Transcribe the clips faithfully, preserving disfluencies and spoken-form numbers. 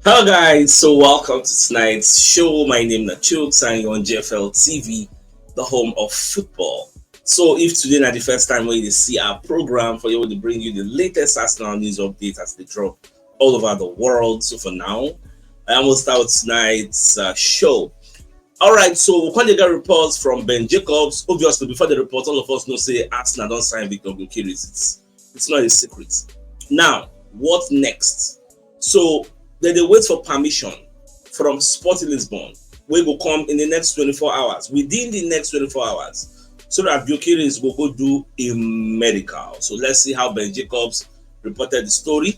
Hello guys, so welcome to tonight's show. My name is Nachuk, and you're on G F L T V, the home of football. So if today na the first time wey you dey see our program, for you to bring you the latest Arsenal news update as they drop all over the world. So for now, I almost out tonight's uh, show. All right, so we come dey get reports from Ben Jacobs. Obviously, before the report, all of us know say Arsenal don sign Victor Gyökeres. It's it's not a secret. Now, what next? So dem dey wait for permission from Sporting Lisbon, wey go come in the next twenty-four hours, within the next twenty-four hours, so that Gyökeres go go do a medical. So let's see how Ben Jacobs reported the story.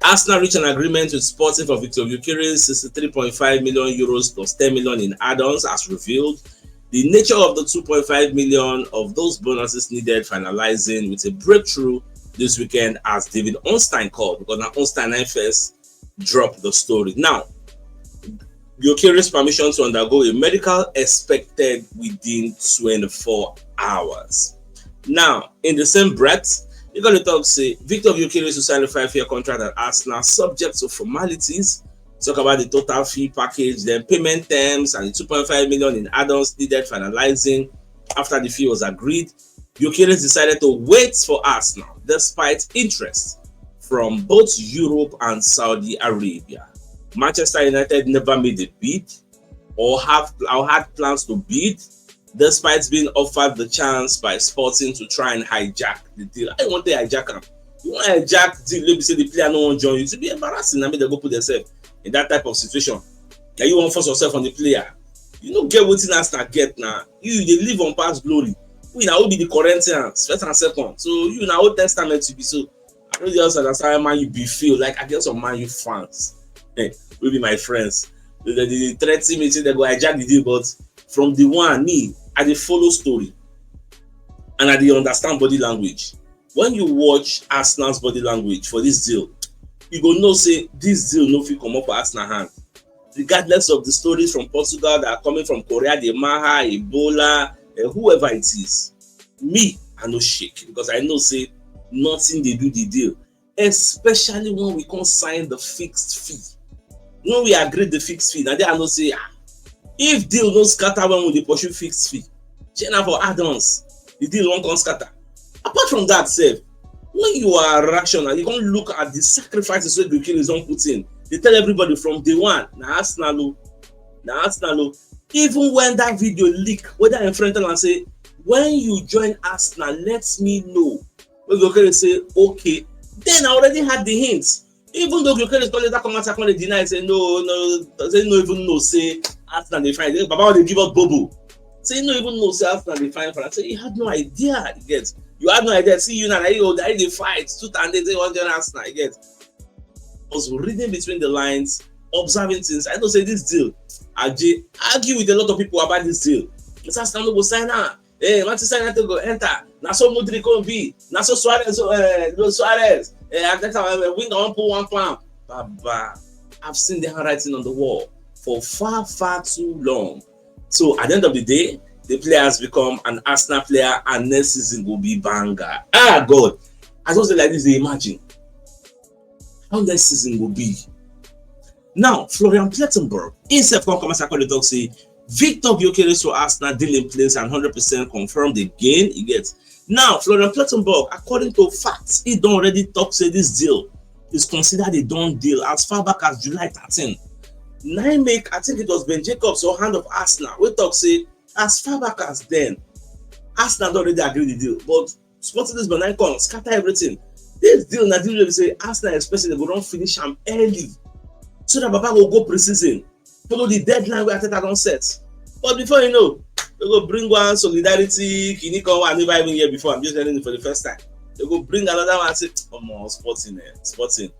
Arsenal reach an agreement with Sporting for Victor Gyökeres, sixty-three point five million euros plus ten million in add-ons, as revealed. The nature of the two point five million of those bonuses needed finalizing with a breakthrough this weekend, as David Ornstein called, because na Ornstein na first drop the story. Now, Gyökeres' permission to undergo a medical expected within twenty-four hours. Now, in the same breath, you gonna talk say Victor Gyökeres will sign a five-year contract at Arsenal, subject to formalities. Talk about the total fee package, then payment terms, and the two point five million in add-ons needed finalizing after the fee was agreed. Gyökeres decided to wait for Arsenal despite interest from both Europe and Saudi Arabia. Manchester United never made a bid or have or had plans to bid, despite being offered the chance by Sporting to try and hijack the deal. I want to hijack am. You want to hijack deal? Let me say the player no one join you. To be embarrassing. I mean, they go put themselves in that type of situation. Now you want force yourself on the player. You no get wetin Arsenal get now. You dey live on past glory. We now will be the Corinthians, first and second. So you now Old Testament to be so. I know the other side, that's how man you be feel like. I get some man you fans. Hey, will be my friends. They, they, they threaten me, say they go hijack the deal, but from the one, me, I dey follow story and I dey understand body language. When you watch Arsenal's body language for this deal, you go know say this deal no fit come up for Arsenal hand. Regardless of the stories from Portugal that are coming from Korea, the Maha, Ebola, eh, whoever it is, me, I no shake because I know say nothing dey do the deal, especially when we come sign the fixed fee. When we agree the fixed fee, now there I know say ah, if deal no scatter when we dey pursue fixed fee, shey na for add-ons the deal wan come scatter. Apart from that sef, when you are rational, you come look at the sacrifices wey Gyökeres don put in. Dey tell everybody from day one, na Arsenal o, na Arsenal o. Even when that video leak, whether im friend tell am say, when you join Arsenal, let me know. Wey Gyökeres say, okay. Then I already had the hints. Even though Gyökeres come later come out and come dey deny, say no, no, say no even know say Arsenal dey find. Baba dey give us bobo. Say no even know say Arsenal dey find for. Say he had no idea. You get, you had no idea. See you now, you dey fight tooth and nail, say you wan join Arsenal. You get, I was reading between the lines, observing things. I know say this deal, I dey argue with a lot of people about this deal. It's Arsenal no go sign am. Hey, Manchester United go enter. Na so Mudryk come be. Na so Suarez, uh, no Suarez. Hey, Arteta, uh, wing on pull one palm. Baba, I've seen the handwriting on the wall for far, far too long. So at the end of the day, the player has become an Arsenal player, and next season will be banger. Ah, God, I just dey like this, dey imagine how next season will be. Now, Florian Plettenberg himself come come as I call the talk say Victor Gyökeres to Arsenal deal in place and hundred percent confirmed again. You get, now Florian Plettenberg, according to facts, he don already talk say this deal is considered a done deal as far back as July thirteen. Na im make, I think it was Ben Jacobs or Hand of Arsenal wey talk say as far back as then, Arsenal don already agree the deal, but Sporting Lisbon na come scatter everything. This deal na deal wey be say Arsenal expect say dem go don finish am early so that Baba go go pre-season, follow the deadline wey Arteta don set. But before you know, dem go bring one solidarity kini come wey I never even hear before. I'm just hearing it for the first time. Dem go bring another one, say, omo, Sporting, eh, Sporting.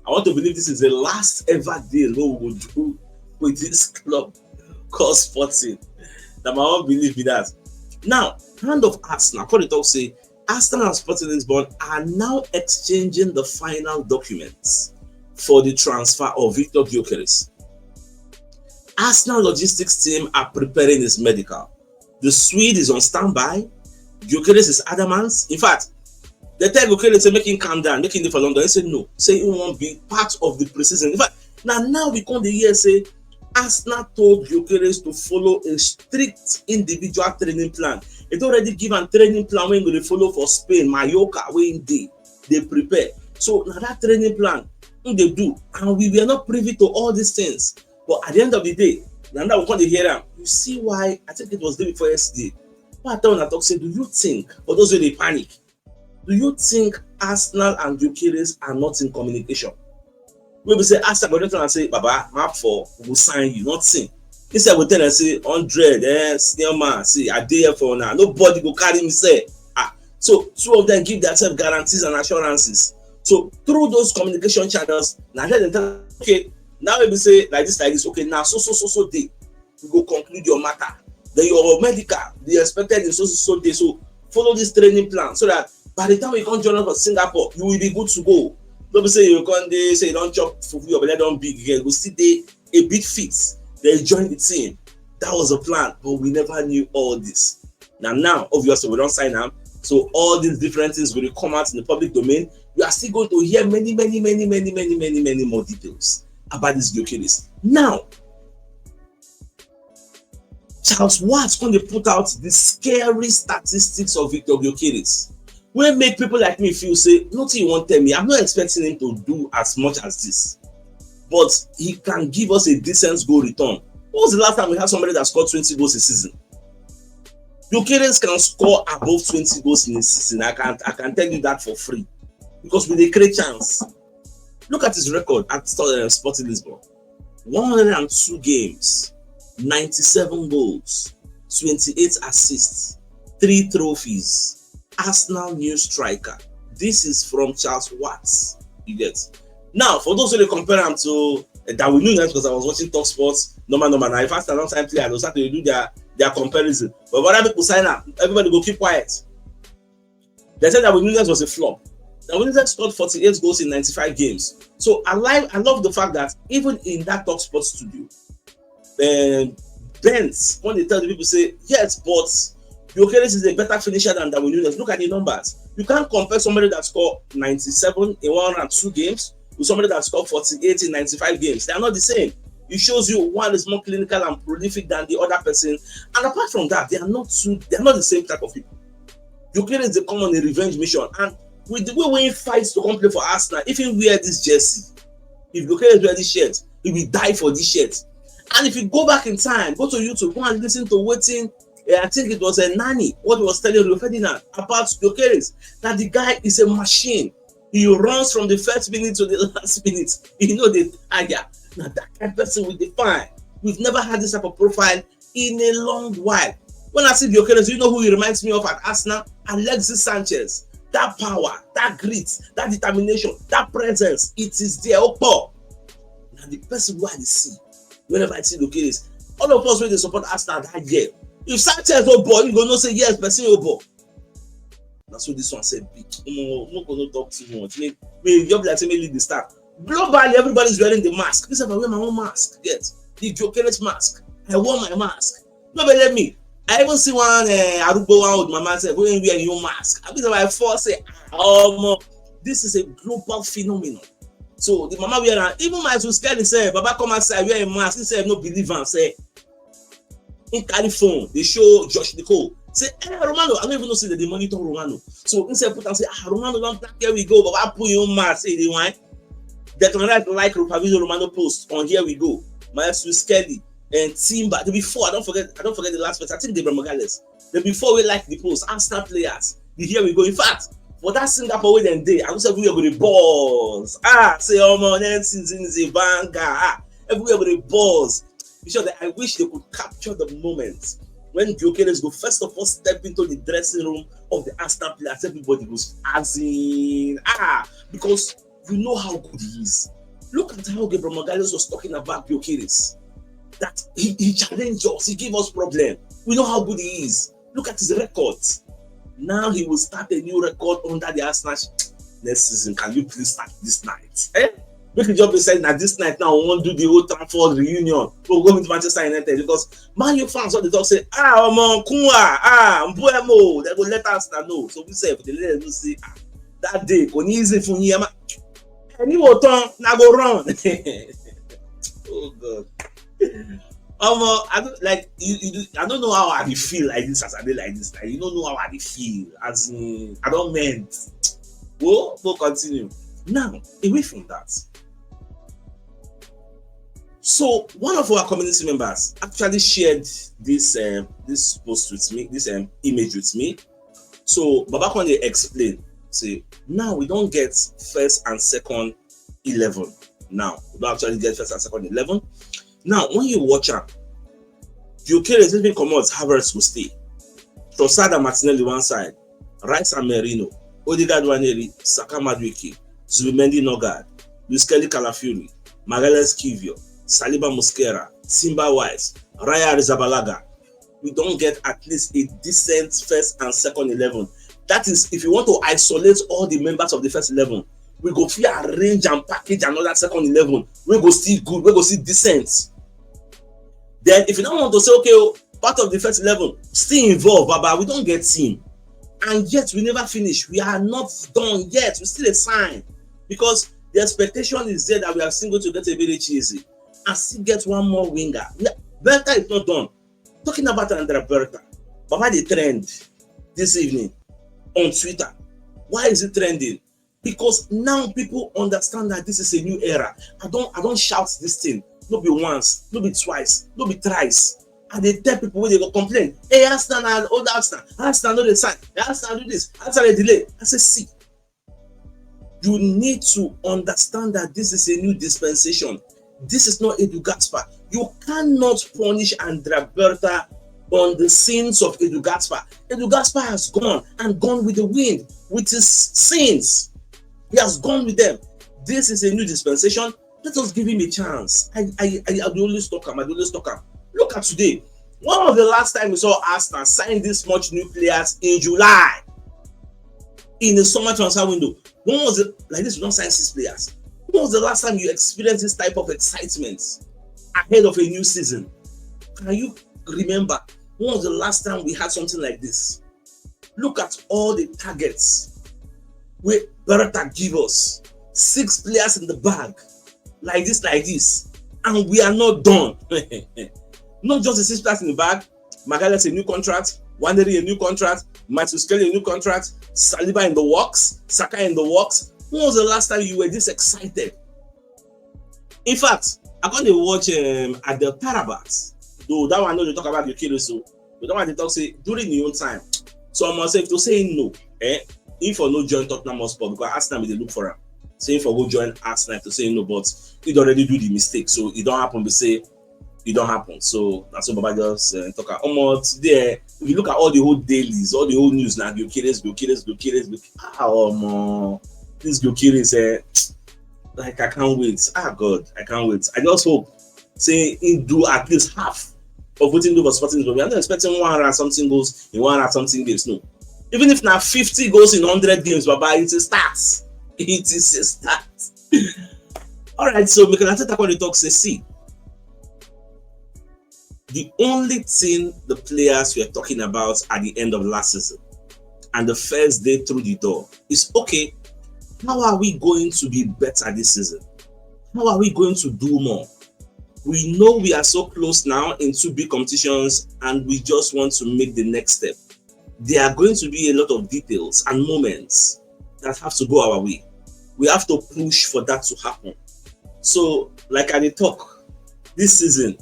I want to believe this is the last ever deal wey we go do with this club called Sporting. Na my own belief be that. Now, Hand of Arsenal come dey talk say Arsenal and Sporting Lisbon are now exchanging the final documents for the transfer of Victor Gyökeres. Arsenal logistics team are preparing his medical. The Swede is on standby. Gyökeres is adamant. In fact, They tell Gyökeres say make him calm down, make him dey for London. He say no, say he wan be part of the preseason. In fact, na now we come dey hear say Arsenal told Gyökeres to follow a strict individual training plan. He don already give am training plan wey he go dey follow for Spain, Mallorca, wey he dey dey prepare. So na that training plan he dey do, and we were not privy to all these things. But at the end of the day, na now we come dey hear am. You see why? I think it was day before yesterday. Why I tell una talk say, do you think, for those wey dey panic, do you think Arsenal and Gyökeres are not in communication? Wey be say Arsenal go tell am say, "Baba, map for, we go sign you," nothing. Instead, we tell am say, "Hundred, eh, senior man, see, I dey here for now. Nobody go carry me, sir." Ah, so two of them give themselves guarantees and assurances. So through those communication channels, na there dem tell, "Okay, now we be say like this, like this. Okay, now so, so, so, so day, we go conclude your matter. Then your medical, they expected in so, so, so day. So follow this training plan so that by the time you come join us for Singapore, you will be good to go." No be say you come dey say you don chop fufu, your belle don big again. You go still dey a bit fit. Then you join the team. That was a plan, but we never knew all this. Now, now, obviously, we don sign am. So all these different things will come out in the public domain. You are still going to hear many, many, many, many, many, many, many more details about this Gyökeres. Now, Charles Watts come dey put out the scary statistics of Victor Gyökeres, wey make people like me feel say nothing you wan tell me. I'm not expecting him to do as much as this, but he can give us a decent goal return. When was the last time we had somebody that scored twenty goals a season? Gyökeres can score above twenty goals in a season. I can, I can tell you that for free, because we dey create chance. Look at his record at Sto-, uh, Sporting Lisbon. One hundred and two games, ninety-seven goals, twenty-eight assists, three trophies. Arsenal new striker. This is from Charles Watts. You get? Now, for those who dey compare am to, uh, Darwin Nunez, because I was watching Talk Sports, normal, normal. Now, if Arsenal don sign player, they'll start to do their, their comparison. But when other people sign am, everybody go keep quiet. They said Darwin Nunez was a flop. Darwin Nunez scored forty-eight goals in ninety-five games. So I like, I love the fact that even in that Talk Sports studio, um, Benz, when they tell the people, say, "Yes, but Gyökeres is a better finisher than Darwin Nunez." Look at the numbers. You can't compare somebody that scored ninety-seven in one hundred and two games with somebody that scored forty-eight in ninety-five games. They are not the same. It shows you one is more clinical and prolific than the other person. And apart from that, they are not two, they are not the same type of people. Gyökeres dey come on a revenge mission, and with the way wey he fights to come play for Arsenal, if he wear this jersey, if Gyökeres wear this shirt, he will die for this shirt. And if you go back in time, go to YouTube, go and listen to wetin, eh, I think it was a Nani, what he was telling Rio Ferdinand about Gyökeres, that the guy is a machine. He runs from the first minute to the last minute. He no dey tire. Na that kind person we dey find. We've never had this type of profile in a long while. When I see Gyökeres, you know who he reminds me of at Arsenal? Alexis Sanchez. That power, that grit, that determination, that presence, it is there. Opo. Na the person wey I dey see whenever I see Gyökeres. All of us wey dey support Arsenal that year, if Sanchez opo, you go know say yes, person opo. Na so this one sef big. Omo, no go no talk too much. Make, make e just be like say make lead dey start. Globally, everybody's wearing the mask. Me sef, I wear my own mask. Get the Gyökeres mask. I wore my mask. No be let me. I even see one, eh, arugbo, one old mama sef wey wear im own mask. I be sef, I fall say, "Ah, omo, this is a global phenomenon." So the mama wear am. Even my Suskelly sef, Baba come outside, wear a mask. He sef no believe am sef. He carry phone, dey show Josh Nicole. Say, "Eh, Romano, I no even know say dem dey monitor Romano." So he sef put am say, "Ah, Romano don tap, here we go." Baba put im own mask, say e dey whine. Declan Rice like Fabrizio Romano post on "Here we go." My Suskelly and Timber. Before, I don't forget, I don't forget the last person. I think Gabriel Magalhaes. The before we like the post, Arsenal players. The "Here we go." In fact, for that Singapore wey dem dey, I know say everywhere go dey buzz. Ah, say, "Omo, next season is a banger." Ah, everywhere go dey buzz. Be sure that I wish they could capture the moment when Gyökeres go first of all step into the dressing room of the Arsenal players. Everybody goes, as in, ah, because you know how good he is. Look at how Gabriel Magalhaes was talking about Gyökeres. That he, he challenged us, he gave us problem. We know how good he is. Look at his records. Now he will start a new record under the Arsenal sh-, next season. Can you please start this night? Eh? Make e just be say na this night now we wan do the Old Trafford reunion. We go meet Manchester United, because Man U fans don dey talk say, "Ah, omo, Nkua, ah, Mbeumo," dem go let Arsenal know. So we sef dey let dem know say, ah, that day kò ní easy fún yín, ẹ má, ẹni wò tán na go run. Oh God. Omo, I don't like you, you do, I don't know how I dey feel like this as I dey like this. Like, you don't know how I dey feel. As in, I don't meant. We'll, we'll continue. Now, away from that. So one of our community members actually shared this uh, this post with me, this um, image with me. So Baba Konde explained, say, now we don't get first and second eleven. Now we don't actually get first and second eleven. Now when you watch am, Gyökeres even comot, Havertz go stay. Trossard and Martinelli one side, Rice and Merino, Odegaard, Nwaneri, Saka, Madueke, Zubimendi, Nørgaard, Luis Kelly, Calafiori, Magalhaes, Kivior, Saliba, Muslera, Timber, White, Raya, Arrizabalaga. We don't get at least a decent first and second eleven. That is, if you want to isolate all the members of the first eleven, we go fit arrange and package another second eleven. We go still good, we go still decent. Then if you don't want to say, okay, oh, part of the first eleven still involved, Baba, we don't get team. And yet we never finish. We are not done yet. We still a sign. Because the expectation is there that we are still going to get a village easy and still get one more winger. Berta is not done. Talking about Andrea Berta, Baba, the trend this evening on Twitter. Why is it trending? Because now people understand that this is a new era. I don't I don't shout this thing. No be once, no be twice, no be thrice. I dey tell people when they go complain, hey, Arsenal na old Arsenal, Arsenal no dey sign, Arsenal do this, Arsenal dey delay. I say, see, you need to understand that this is a new dispensation. This is not Edu Gaspar. You cannot punish Andrea Berta on the sins of Edu Gaspar. Edu Gaspar has gone and gone with the wind, with his sins. He has gone with them. This is a new dispensation. Let us give him a chance. I I I, I always talk him. I always talk him. Look at today. When was the last time we saw Arsenal sign this much new players in July? In the summer transfer window. When was it like this? We don't sign six players. When was the last time you experienced this type of excitement ahead of a new season? Can you remember when was the last time we had something like this? Look at all the targets where Berta give us. Six players in the bag, like this, like this, and we are not done. Not just the six players in the bag. Magalhaes a new contract, Nwaneri a new contract, Matheus Kelly a new contract, Saliba in the works, Saka in the works. When was the last time you were this excited? In fact, I come dey watch um, Adel Tarabat. Though that one no dey talk about Gyökeres, so but that one dey talk say during his own time. So I must say to say no, eh? If I no join Tottenham Hotspur because Arsenal dey look for him. Say if I go join Arsenal to say no, but he already do the mistake, so it don't happen. Be say it don't happen. So that's what Baba just uh, talk. Omo, today, if you look at all the whole dailies, all the whole news now, Gyökeres, Gyökeres, Gyökeres, Gyökeres. Ah, omo, this Gyökeres, eh, like I can't wait. Ah, God, I can't wait. I just hope say he do at least half of what he do for Sporting Lisbon. We are not expecting one hundred something goals in one hundred something games. No, even if now fifty goals in hundred games, Baba, it's a start. It is a start. All right, so Mikel Arteta come dey talk say, see, the only thing the players were talking about at the end of last season and the first day through the door is, okay, how are we going to be better this season? How are we going to do more? We know we are so close now in two big competitions and we just want to make the next step. There are going to be a lot of details and moments that have to go our way. We have to push for that to happen. So, like I dey talk, this season,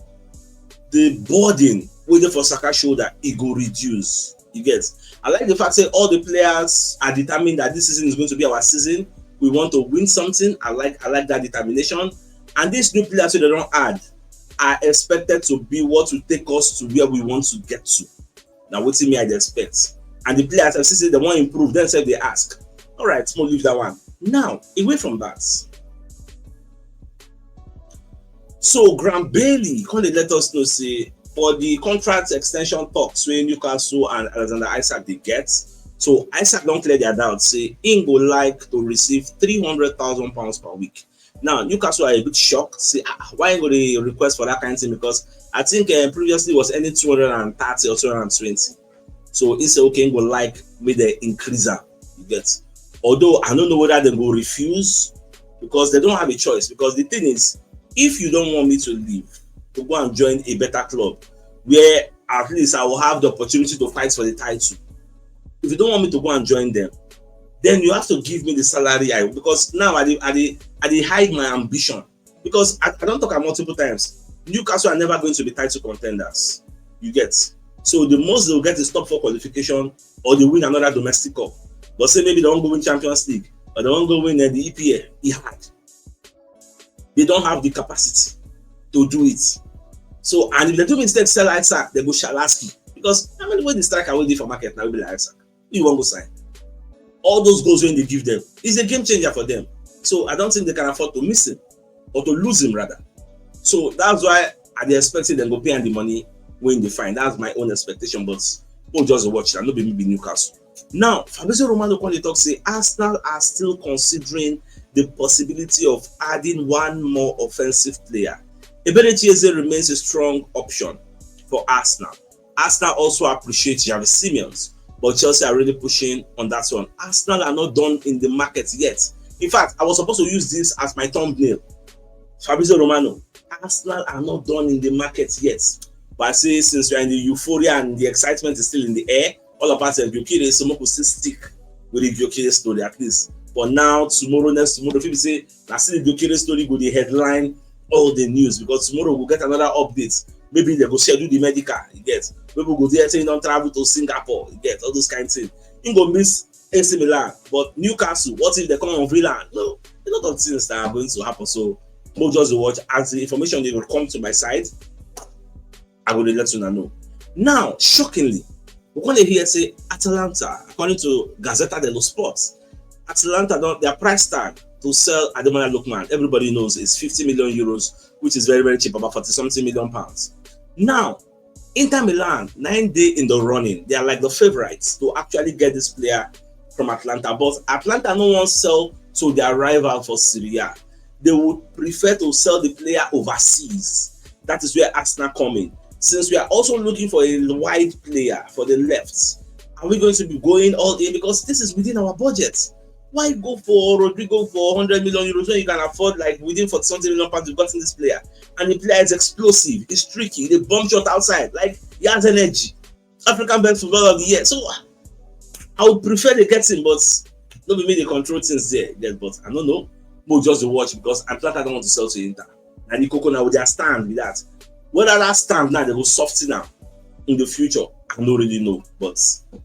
the burden wey dey for Saka shoulder, e go reduce. You get? I like the fact say all the players are determined that this season is going to be our season. We want to win something. I like I like that determination. And these new players wey dem don add are expected to be what will take us to where we want to get to. Na wetin me I dey expect. And the players, I see say dem wan improve, dem sef dey ask. All right, mo leave that one. Now, away from that. So Graham Bailey come dey let us know say for the contract extension talks wey Newcastle and Alexander Isak dey get, so Isak don clear their doubt say im go like to receive three hundred thousand pounds per week. Now, Newcastle are a bit shocked, say, ah, why go dey request for that kind thing? Because I think uh, previously it was any two hundred and thirty or two hundred and twenty. So he say, okay, he go like me they increase am. You get? Although I don't know whether they go refuse, because they don't have a choice. Because the thing is, if you don't want me to leave to go and join a better club, where at least I will have the opportunity to fight for the title, if you don't want me to go and join them, then you have to give me the salary I, because now I dey, I dey, I dey hide my ambition, because I, I don talk am multiple times. Newcastle are never going to be title contenders. You get? So the most they will get is top four qualification, or they win another domestic cup. But say maybe they wan go win Champions League, or they wan go win, uh, the E P L. E hard. They don't have the capacity to do it. So, and if they do mistake, sell Isaac, they go Shalaski. Because how many wey the striker wey dey for market now wey be like Isaac? Who you wan go sign? All those goals wey they give them is a game changer for them. So I don't think they can afford to miss him, or to lose him rather. So that's why I dey expect say dem go pay am the money wey dey fine. That's my own expectation, but we'll just watch. I no be me be Newcastle. Now, Fabrizio Romano come dey talk say Arsenal are still considering the possibility of adding one more offensive player. Eberechi Eze remains a strong option for Arsenal. Arsenal also appreciate Xavi Simons, but Chelsea are really pushing on that one. Arsenal are not done in the market yet. In fact, I was supposed to use this as my thumbnail. Fabrizio Romano, Arsenal are not done in the market yet. But I say since we are in the euphoria and the excitement is still in the air, all about uh, Gyökeres, so make we still stick with the Gyökeres story at least. For now, tomorrow, next tomorrow, people say, I see the Gyökeres story go the headline all the news, because tomorrow we'll get another update. Maybe they go schedule the medical, you get. Maybe go there, say you don't travel to Singapore, you get, all those kind of things. You go miss A C Milan, but Newcastle, what if they come on Villa? No, a lot of things that are going to happen. So we'll just watch as the information they will come to my side. I will let you know. Now, shockingly, we come dey hear say Atalanta, according to Gazzetta dello Sport, Atalanta don their price tag to sell Ademola Lookman. Everybody knows it's fifty million euros, which is very, very cheap, about forty something million pounds. Now, Inter Milan, nine day in the running, they are like the favorites to actually get this player from Atalanta. But Atalanta no wan sell to their rival for Serie A. They would prefer to sell the player overseas. That is where Arsenal come in. Since we are also looking for a wide player for the left, are we going to be going all in? Because this is within our budget. Why go for Rodrygo for hundred million euros when you can afford, like, within forty something million pounds, you've gotten this player? And the player is explosive, he's tricky, they bomb shot outside, like, he has energy. African Best Footballer of the Year. So I would prefer they get him, but no be me dey control things there. Yes, but I don't know. We'll just watch because Atalanta don't want to sell to Inter. And the coco now with their stand with that. Whether that stand now they go soften now in the future, I don't really know. But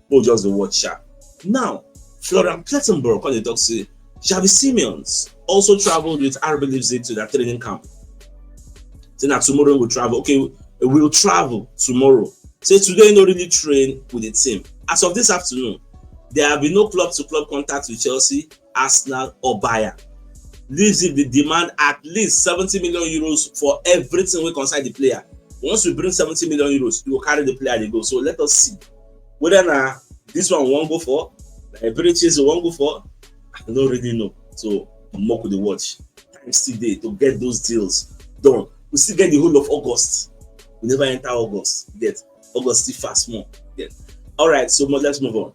we'll just watch. Sha. Now, Florian Plettenberg, when they talk say Xavi Simons also traveled with R B Leipzig to their training camp. Say na tomorrow we'll travel. Okay, we'll travel tomorrow. Say today no really train with the team. As of this afternoon, there have been no club-to-club contact with Chelsea, Arsenal, or Bayern. Leipzig dey demand at least seventy million euros for everything wey concern the player. Once we bring seventy million euros, you go carry the player dey go. So let us see whether na this one we wan go for, na Eberechi Eze we wan go for. I no really know. So make we dey watch. Time still dey to get those deals done. We still get the whole of August. We never enter August yet. August still fast more. Yes. All right, so mo- let's move on.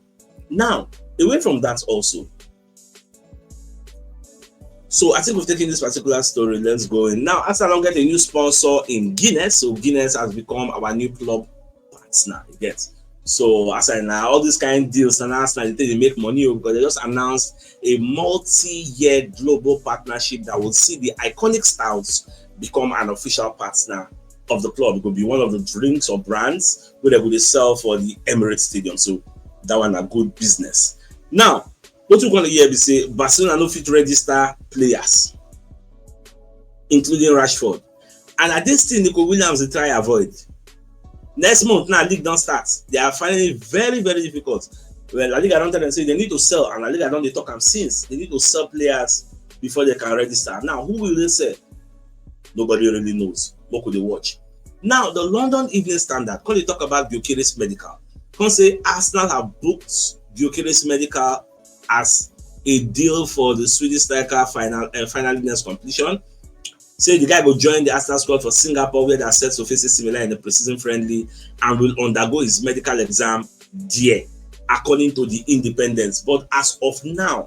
Now, away from that also. So I think we've taken this particular story. Let's go in. Now, Arsenal don get a new sponsor in Guinness. So Guinness has become our new club partner. You get? So as I now, all these kind of deals and Arsenal, they, they make money, oh, because they just announced a multi-year global partnership that will see the iconic stouts become an official partner of the club. It could be one of the drinks or brands where they would sell for the Emirates Stadium. So that one a good business. Now, what we gonna hear be say Barcelona no fit register players, including Rashford. And at this thing, Nico Williams dey try avoid. Next month now, league don start. They are finding it very, very difficult. Well, La Liga don tell them say they need to sell, and La Liga don dey talk am since. They need to sell players before they can register. Now, who will they sell? Nobody really knows. Make we dey watch. Now, the London Evening Standard come dey talk about Gyökeres medical. Come say Arsenal have booked Gyökeres medical as a deal for the Swedish striker final and final next completion. Say the guy go join the Arsenal squad for Singapore, where they are set to face A C Milan in the preseason friendly, and will undergo his medical exam there, according to the Independent. But as of now,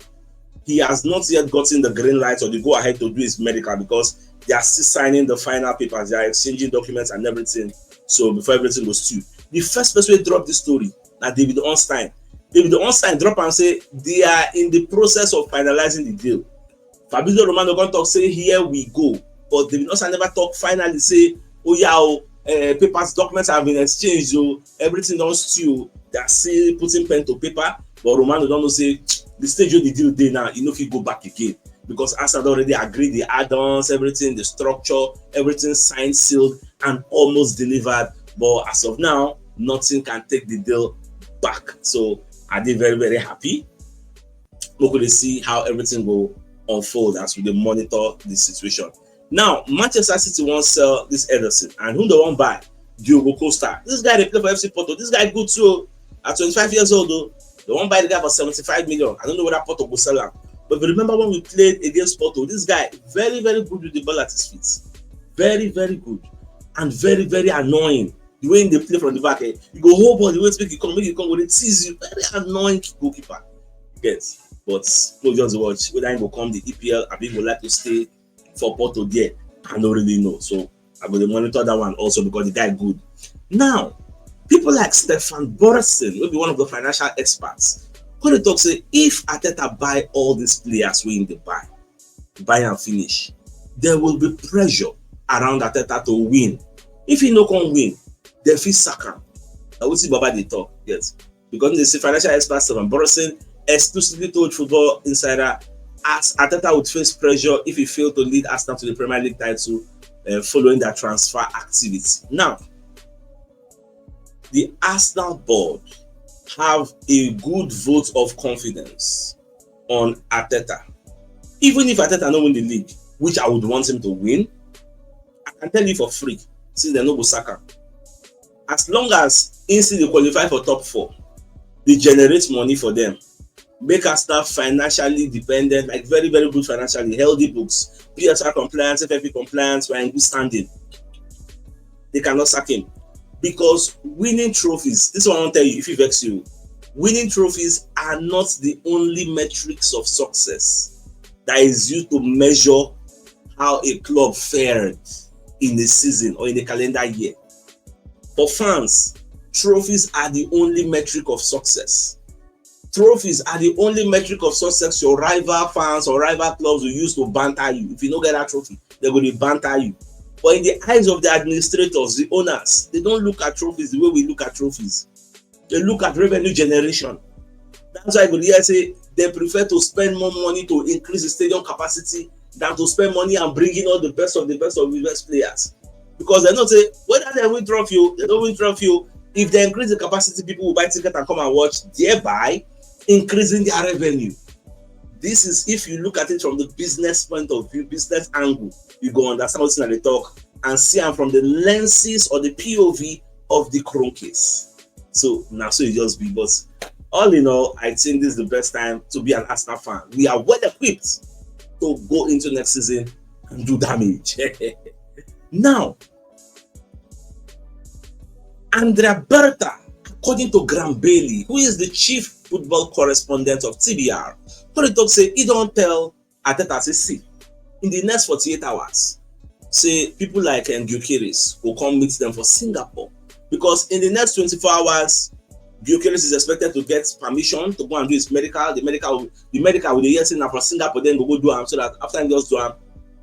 He has not yet gotten the green light or the go ahead to do his medical because they are still signing the final papers. They are exchanging documents and everything. So before everything goes through, the first person who dropped the story, now David Ornstein. David Ornstein drop and say they are in the process of finalizing the deal. Fabrizio Romano come talk say here we go, but David Ornstein never talk finally say, oh yeah, oh, uh, papers, documents have been exchanged, so everything don stew. They are still putting pen to paper, but Romano don know say the stage wey the deal dey now, e no fit go back again because Arsenal don already agree the add-ons, everything, the structure, everything signed, sealed, and almost delivered. But as of now, nothing can take the deal back. So I dey very, very happy. We go dey see how everything go unfold as we dey monitor the situation. Now, Manchester City wan sell this Ederson, and who they wan buy? Diogo Costa. This guy dey play for F C Porto. This guy good too. At twenty-five years old, though, they wan buy the guy for seventy-five million. I don't know whether Porto go sell am. But if you remember when we played against Porto, this guy very, very good with the ball at his feet. Very, very good. And very, very annoying. The way they play from the back, eh? You go hold ball, the way to make it come, make it come, go dey tease you. Very annoying goalkeeper. Yes. But no just watch whether he go come the E P L, abi he go like to stay for Porto there. I don't really know. So I go dey monitor that one also because the guy good. Now, people like Stefan Boresen, wey be one of the financial experts, come dey talk say if Arteta buy all these players wey him dey buy, buy and finish, there will be pressure around Arteta to win. If he no come win, they fit sack am. Na wetin Baba dey talk. Yes, because they say financial expert Stefan Boresen exclusively told Football Insider as Arteta would face pressure if he failed to lead Arsenal to the Premier League title uh, following their transfer activity. Now, the Arsenal board have a good vote of confidence on Arteta. Even if Arteta no win the league, which I would want him to win, I can tell you for free, since they no go sack am. As long as he still dey qualify for top four, they generate money for them. Make Arsenal financially dependent, like very, very good financially, healthy books, P S R compliance, F F P compliance, we're in good standing. They cannot sack him because winning trophies, this one I wan tell you, if you vex you, winning trophies are not the only metrics of success that is used to measure how a club fared in a season or in a calendar year. For fans, trophies are the only metric of success. Trophies are the only metric of success your rival fans or rival clubs will use to banter you. If you no get that trophy, they go dey banter you. But in the eyes of the administrators, the owners, they don't look at trophies the way we look at trophies. They look at revenue generation. That's why you go hear say they prefer to spend more money to increase the stadium capacity than to spend money and bring in all the best of the best of the best players. Because they know say whether they win trophy, they don't win trophy. If they increase the capacity, people will buy ticket and come and watch, thereby increasing their revenue. This is if you look at it from the business point of view, business angle, you go understand what they talk and see am from the lenses or the P O V of the Kroenkes. So now, so it just be. But all in all, I think this is the best time to be an Arsenal fan. We are well equipped to go into next season and do damage. Now, Andrea Berta, according to Graham Bailey, who is the chief football correspondent of T B R, come dey talk say he don tell Arteta say, see, in the next forty-eight hours, say people like um, Gyökeres go come meet them for Singapore because in the next twenty-four hours, Gyökeres is expected to get permission to go and do his medical. The medical, the medical will dey hear say na for Singapore, then go go do am so that after he just do am,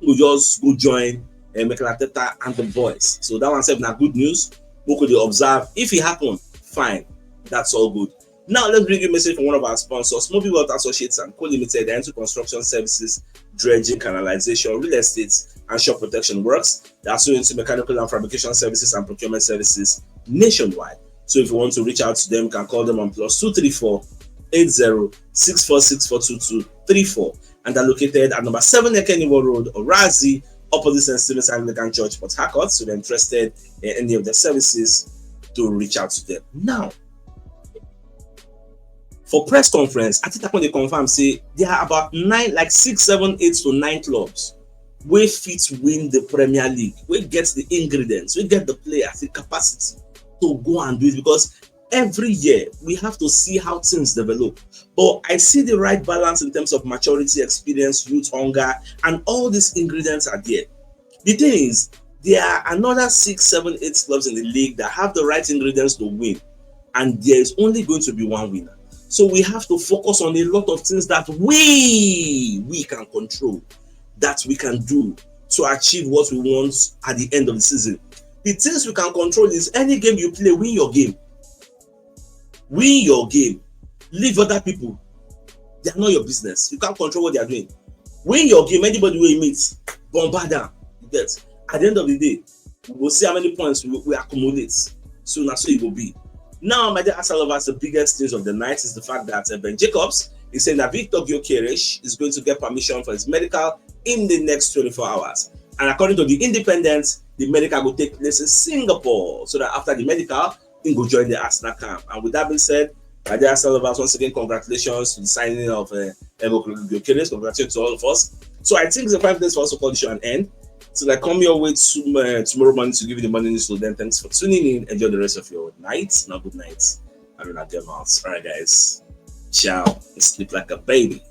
he go just go join uh, Mikel Arteta and the boys. So that one sef na good news. We could observe if it happen, fine, that's all good. Now let's bring you a message from one of our sponsors, Movie World Associates and Co Limited, into construction services, dredging, canalization, real estate, and shore protection works. They are also into mechanical and fabrication services and procurement services nationwide. So if you want to reach out to them, you can call them on plus two three four eight zero six four six four two two three four. And they're located at number seven Ekeniwo Road, Orazi, opposite Saint Stephen's Anglican Church, Port Harcourt. So if you're interested in any of their services, to reach out to them. Now, for press conference, Arteta come dey confirm say there are about nine, like six, seven, eight to nine clubs wey fit win the Premier League, wey get the ingredients, wey get the players, the capacity to go and do it because Every year, we have to see how things develop. But I see the right balance in terms of maturity, experience, youth hunger, and all these ingredients are there. The thing is, there are another six, seven, eight clubs in the league that have the right ingredients to win, and there is only going to be one winner. So we have to focus on a lot of things that we we can control, that we can do to achieve what we want at the end of the season. The things we can control is any game you play, win your game. Win your game. Leave other people. They are not your business. You can't control what they are doing. Win your game. Anybody wey you meet, bombard them. You get. At the end of the day, we will see how many points we, we accumulate. So that's so it will be. Now, my dear Arsenal lovers, the biggest news of the night is the fact that uh, Ben Jacobs is saying that Victor Gyökeres is going to get permission for his medical in the next twenty-four hours. And according to the Independent, the medical will take place in Singapore, so that after the medical, he will join the Arsenal camp. And with that being said, my dear Arsenal lovers, once again, congratulations to the signing of uh, Ego Gyökeres. Congratulations to all of us. So I think it's a fine place for us to call the show an end. So I come your way to, uh, tomorrow morning to give you the morning news. So then, thanks for tuning in. Enjoy the rest of your night. Now, good night. I don't know, dear mouse. All right, guys. Ciao. Sleep like a baby.